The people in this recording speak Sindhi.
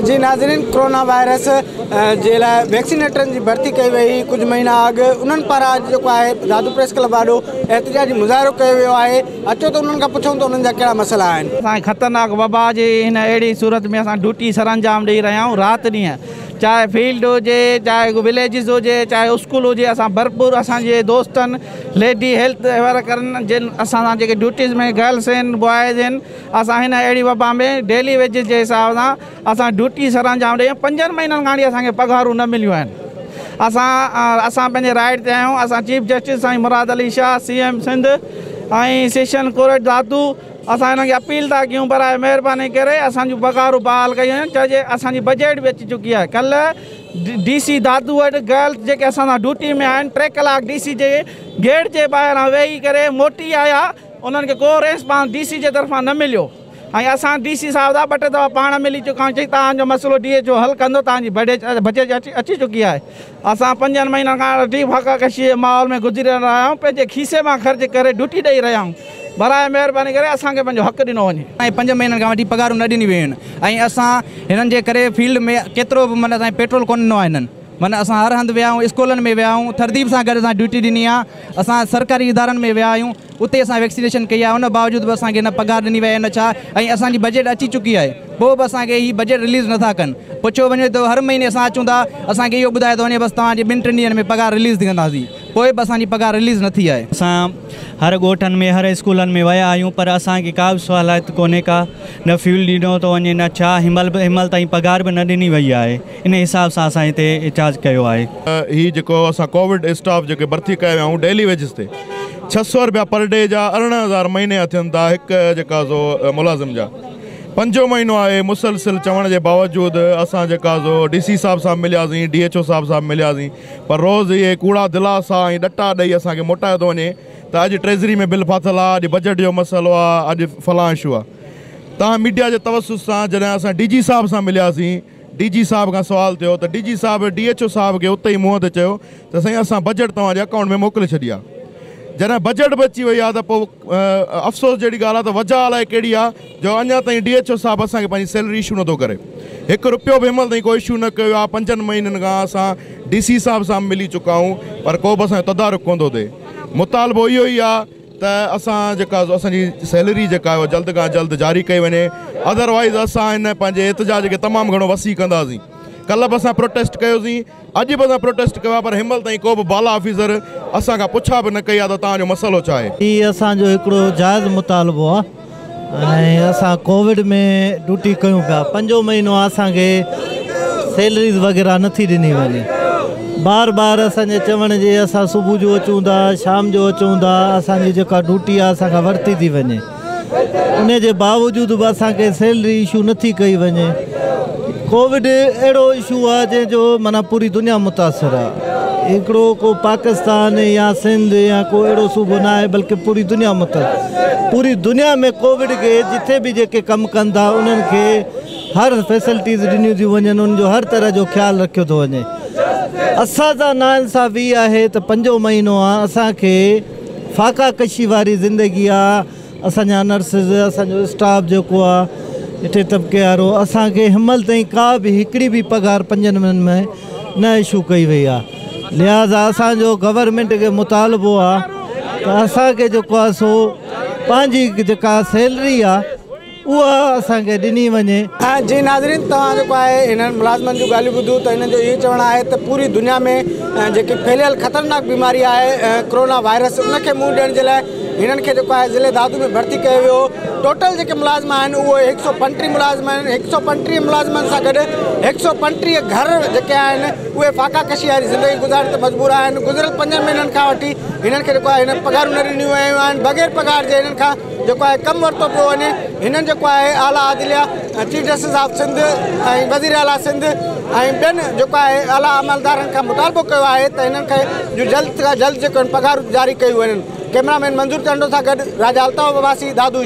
جي ناظرين ڪورونا وائرس جي لاء ويڪسينيٽرن جي ڀرتي ڪئي وئي هئي ڪجهه مهينا اڳ انهن پاران اڄ جيڪو آهي دادو پريس ڪلب آڏو احتجاجي مظاهرو ڪيو ويو آهي اچو ته انهن کان پڇون ته انهن جا ڪهڙا مسئلا آهن. اسان کي خطرناڪ وبا جي هن اهڙي صورت ۾ اسان ڊيوٽي سرانجام ڏئي رهيا آهيون رات ڏينهن چاهي فيلڊ هجي چاهي وليجز هجي چاهي اسڪول هجي اسان ڀرپور اسان جي دوستن ليڊي هيلٿ ورڪرن جن اسان سان جيڪي ڊيوٽيز ۾ گرلس آهن بوائز آهن اسان هن اهڙي وبا ۾ ڊيلي ويجز جي حساب سان اسان ڊيوٽي سرانجام ڏئي پنجن مهينن کان وٺي اسان کي پگهارون نه مليون آهن اسان اسان پنهنجي رائيٽ تي آهيون اسان چيف جسٽس سائين Murad Ali Shah C M Sindh ۽ session court Dadu اسان هنن کي اپيل ٿا ڪيون برائي مهرباني ڪري اسان جون پگهارون بحال ڪيون وڃن ڇو جي اسان جي بجيٽ به اچي چڪي آهي ڪلهه ڊي سي دادو وٽ گرلز جيڪي اسان سان ڊيوٽي ۾ آهن 3 ڪلاڪ ڊي سي جي گيٽ جي ٻاهران ويهي ڪري موٽي آيا انهن کي ڪو ريسپانس ڊي سي جي طرفان نه مليو ۽ اسان ڊي سي صاحب سان 2-3 دفعا پاڻ ملي چڪا آهيون چئي توهان جو مسئلو ڊي ايڇ او حل ڪندو توهان جي بجيٽ اچي چڪي آهي اسان 5 مهينن کان وٺي فاقا ڪشي جي ماحول ۾ گذري رهيا آهيون پنهنجي کيسي مان خرچ ڪري ڊيوٽي ڏئي رهيا آهيون براء مهرباني ڪري اسان کي پنهنجو حق ڏنو وڃي. ۽ 5 مهينن کان وٺي پگهارون نه ڏنيون ويون آهن ۽ اسان هنن جي ڪري فيلڊ ۾ ڪيترو به معنيٰ اسان پيٽرول ڪونه ڏنو آهي هنن معنيٰ اسان هر هنڌ ويا آهيون اسڪولن ۾ ويا آهيون ٿرديپ سان گڏ اسان ڊيوٽي ڏني آهي اسان سرڪاري ادارن ۾ ويا آهيون اتي اسان ويڪسينيشن ڪئي آهي ان باوجود به اسان کي نه پگهار ڏني وئي آهي نه ڇا ۽ اسان جي بجيٽ اچي چڪي آهي پوء به اسان کي هي بجيٽ رليز نٿا ڪن پڇيو وڃي ته هر مهيني اسان اچون ٿا اسان کي اهو ٻڌايو ٿو وڃي بس توهان جي 2-3 ڏينهن ۾ پگهار رليز ڪنداسين پوء به اسان جي پگهار رليز نه ٿي آهي. اسان هر ڳوٺن ۾ هر اسڪولن ۾ ويا آهيون پر اسان کي ڪا به سهولت ڪونهي ڪا نه فيول ڏنو ٿو وڃي نه ڇا هن مهل تائين پگهار به نه ڏني وئي آهي ان حساب سان اسان هتي احتجاج ڪيو آهي. هي جيڪو اسان ڪووڊ اسٽاف جيڪي ڀرتي ڪيا ويا آهيون ڊيلي ويجز تي 600 رپيا پر ڊي جا 18,000 مهيني جا ٿين ٿا هڪ جيڪا سو ملازم جا پنجون مهينو آهي مسلسل چوڻ جي باوجود اسان جيڪا سو ڊي سي صاحب سان ملياسين ڊي ايڇ او صاحب سان ملياسين پر روز اهي ڪوڙا دلاسا ۽ ڏٽا ڏئي اسان کي موٽايو ٿو وڃي ته اڄ ٽريزري ۾ بل ڦاٿل آهي اڄ بجيٽ جو مسئلو آهي اڄ فلان اشو آهي. توهان ميڊيا جي توسط سان جڏهن اسان ڊي جي صاحب سان ملياسين ڊي جي صاحب کان سوال ٿيو ته ڊي جي صاحب ڊي ايڇ او صاحب کي اتي ئي منهن تي چيو ته سائين اسان بجيٽ توهان جي اڪائونٽ ۾ موڪلي ڇڏي آهي جڏهن بجيٽ به اچي وئي آهي ته پوء افسوس جهڙي ڳالهه آهي ته وجهه الائي ڪهڙي آهي جو اڃا تائين ڊي ايڇ او صاحب اسان کي پنهنجي سيلري اشو نٿو ڪري 1 رپيو به هن مهل تائين ڪو اشو نه ڪيو آهي 5 مهينن کان اسان ڊي سي صاحب سان ملي چڪا آهيون پر ڪو به اسان جو تدارڪ ڪونه ٿو ٿئي مطالبو اهو ئي آهي ته اسان جيڪا اسان جي سيلري جيڪا آهي اها جلد کان جلد جاري ڪئي وڃي ادروائز اسان هن پنهنجي احتجاج کي تمام گهڻو وسيع ڪنداسين ڪلهه به اسان پروٽيسٽ ڪيوسين اڄ به اسان پروٽيسٽ ڪيو آهي پر هن مهل تائين ڪو به بالا آفيسر اسان کان پڇا به نه ڪئي آهي ته توهان جو مسئلو ڇا آهي. هي اسان جو هڪڙو جائز مطالبو آهي ۽ اسان ڪووڊ ۾ ڊيوٽي ڪيون پيا پنجون مهينو آهي اسان کي سيلريز وغيره نٿي ڏني وڃي بار بار اسان جي چوڻ جي اسان صبح جو اچون ٿا شام جو اچون ٿا اسان جي جيڪا ڊيوٽي آهي اسان کان ورتي ٿي وڃي ان جي باوجود به اسان کي سيلري اشو نٿي ڪئي وڃي. ڪووڊ اهڙو اشو آهي جنهن جو معنيٰ پوري دنيا متاثر آهي هڪڙو ڪو پاڪستان يا سنڌ يا ڪو اهڙو صوبو نه آهي بلڪه پوري دنيا متاثر پوري دنيا ۾ ڪووڊ کي جٿي به جيڪي ڪم ڪن ٿا انهن کي هر فيسلٽيز ڏنيون ٿيون وڃن انهن جو هر طرح جو خيال رکيو ٿو وڃي اسان سان ناانصافي آهي ته پنجون مهينو آهي اسان کي فاقا ڪشي واري زندگي آهي اسان جا نرسز اسان جو اسٽاف جيڪو آهي هيٺين طبقي وارو اسان کي هن مهل تائين ڪا به هڪڙي به پگهار 5 مهينن ۾ نه اشو ڪئي وئي آهي لهٰذا اسان جو گورنمينٽ کي مطالبو آهي ته اسان کي جيڪو آهي سو پنهنجي جيڪا سيلري آهي اها اسان کي ڏني وڃي. جي ناظرين توهان جيڪو آهي هنن ملازمن جون ڳالهيون ٻڌيون ته هنن جو اهو چوڻ آهي ته پوري دنيا ۾ جيڪي ڦهليل خطرناڪ بيماري آهي ڪرونا وائرس ان کي منهن ڏيڻ جي لاء هنن کي جيڪو آهي ضلعي دادو ۾ ڀرتي ڪيو ويو هو ٽوٽل جيڪي ملازم آهن اهي 135 ملازم آهن 135 ملازمن سان گڏ 135 گهر جيڪي آهن اهي فاقا ڪشي واري زندگي گذارڻ تي مجبور آهن گذريل 5 مهينن کان وٺي هنن کي جيڪو آهي هنن پگهارون نه ڏنيون ويون آهن بغير پگهار جي هنن کان جيڪو آهي ڪم ورتو پيو وڃي هنن جيڪو آهي اعليٰ عدليه چيف جسٽس آف سنڌ ۽ وزير اعليٰ سنڌ ۽ ٻين جيڪو آهي اعليٰ عملدارن کان مطالبو ڪيو آهي ته هنن کي جلد کان جلد جيڪو آهن پگهارون جاري ڪيون وڃن. ڪئميرا مين منظور چانڊيو سان گڏ راجا الطاف عباسي، دادو.